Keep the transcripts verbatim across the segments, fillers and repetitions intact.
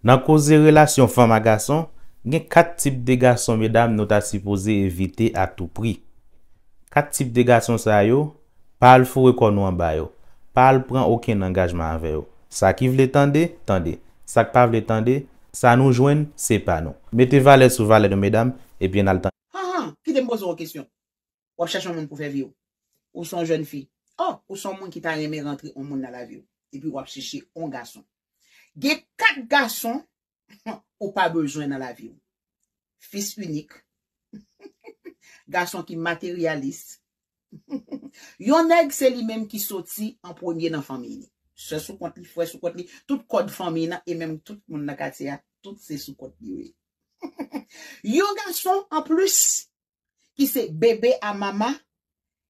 Nan koze relasyon fanm a gason, gen kat tip de gason, medam, nou ta sipoze evite a tou pri. Kat tip de gason sa yo, pa al foure kò nou anba yo. Pa al pran okenn angajman avè yo. Sa ki vle tande, tande. Sa k pa vle tande, sa nou jwenn, se pa nou. Mete valè sou valè nou, medam, ebyen n al tande. Haha, kite m poze w kesyon. W ap chèche yon moun pou fè vi w. Ou se yon jèn fi. Oh, ou se yon moun ki ta renmen rantre yon moun nan lavi w. Epi w ap chèche yon gason. Gen kat gason ou pa bezwen nan lavi w. Fis inik. Gason ki materyalis. Yon nèg se li menm ki soti an premye nan fanmiy li. Sè sou kont li, frè sou kont li, tout kòd fanmiy nan e menm tout moun nan katye a, tout se sou kont li yo ye. Yon gason anplis ki se bebe a mama,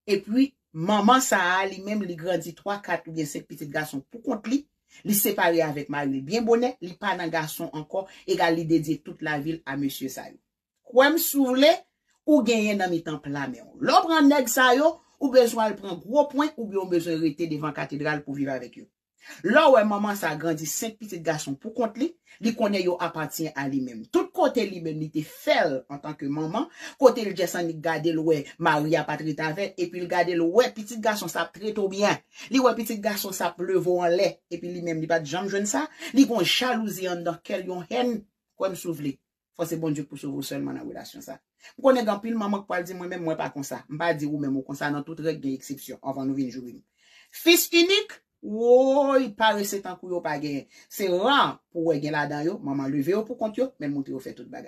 epi manman sa a li menm li grandi twa, kat oubyen senk pitit gason pou kont li, li separe avèk mari l byen bonè, li pa nan gason ankò, egal li dedye tout lavi l a mesye sa yo. Kwè m si w vle, ou genyen nan mitan pla men w. Lè w pran nèg sa yo, ou bezwen al pran gwo pwen oubyen w bezwen rete devan katedral pou viv avèk yo. Lè w wè manman sa grandi senk pitit gason pou kont li, li konnen yo apatyen a li menm. Tout kote li menm li te fè l antanke manman, kote l just annik gade l wè mari a pa t ret avè l, epi l gade l wè pitit gason sa ap trete w byen. Li wè pitit gason sa ap leve w anlè, epi li menm li pa t janm jwenn sa, li gon jalouzi anndan kè l, yon hèn, kwè m si w vle. Fò se Bondye k pou sove w sèlman nan relasyon sa. M konnen gen anpil manman k pral di mwen menm mwen pa konsa. M pa di ou menm ou konsa, nan tout règ gen eksepsyon, anvan nou vin joure m. Fis inik, woy, parese tankou yo pa genyen. Se ra pou wè gen ladan yo, manman leve yo pou kont yo, men l montre yo fè tout bagay.